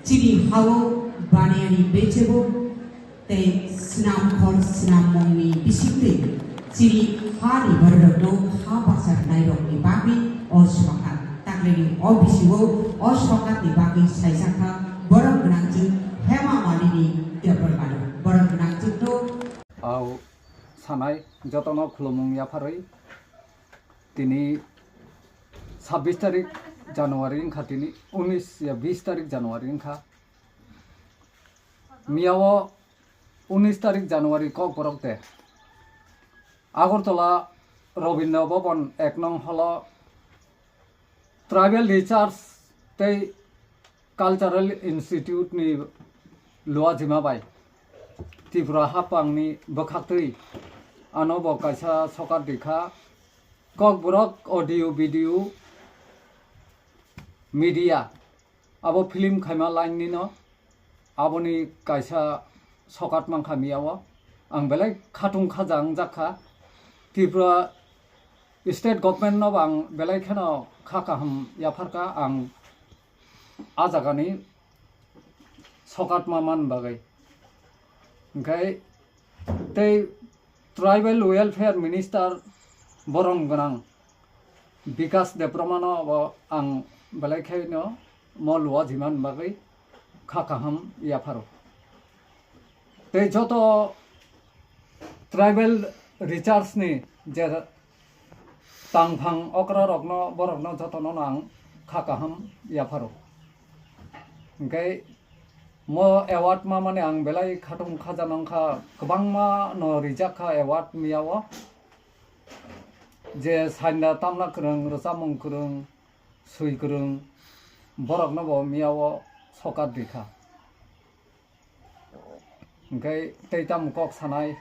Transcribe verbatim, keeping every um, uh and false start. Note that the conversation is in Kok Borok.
Chini hao baniyani bechebo tei snam khor snam mungni bisingtwi chini ha ni bororokno ha baksa rwnairokni bagwi o sokat taklini o bisio o sokatni bagwi saijakha borok gwnangchwng Hema Malini Debbarmano. Borok gwnangchwngno Au sanai jotono khulumung yapharwi tini sabbish tarik January wngkha, tini unis ya bish tarik January wngkha. Miyao unis tarik January Kokborok de Agartala Rabindra Bhavan ek nong holo Tribal Research tei Cultural Institute ni luajima bai Tripura haphangni bwkhaktwi ano bo kaisa sokat rikha. Kokborok audio video media abo film khaima line nino aboni kaisa sokat mankha miyao. Ang belai khatung khaja wngjakha. Tripura state government no bo ang belai kheno kha kaham yapharkha ang a jagani sokatma man bagwi. Hwnkhe tei Tribal Welfare Minister borom gwnang Bikas Debbarmano bo ang belai kheno mo luajima bagwi kha kaham yapharo. Tei joto Tribal Research ni je tangphang okra rokno borokno jotono ang kha kaham yapharo. Hwnkhe mo award ma mani ang belai khatung khaja nangkha, kwbangma no rijak kha award miyao. Je sainda tamna kwrwng, rwchapmung kwrwng, swi kwrwng, borokno bo miyao sokat rikha. Hwnkhe tei tamo kok sanai,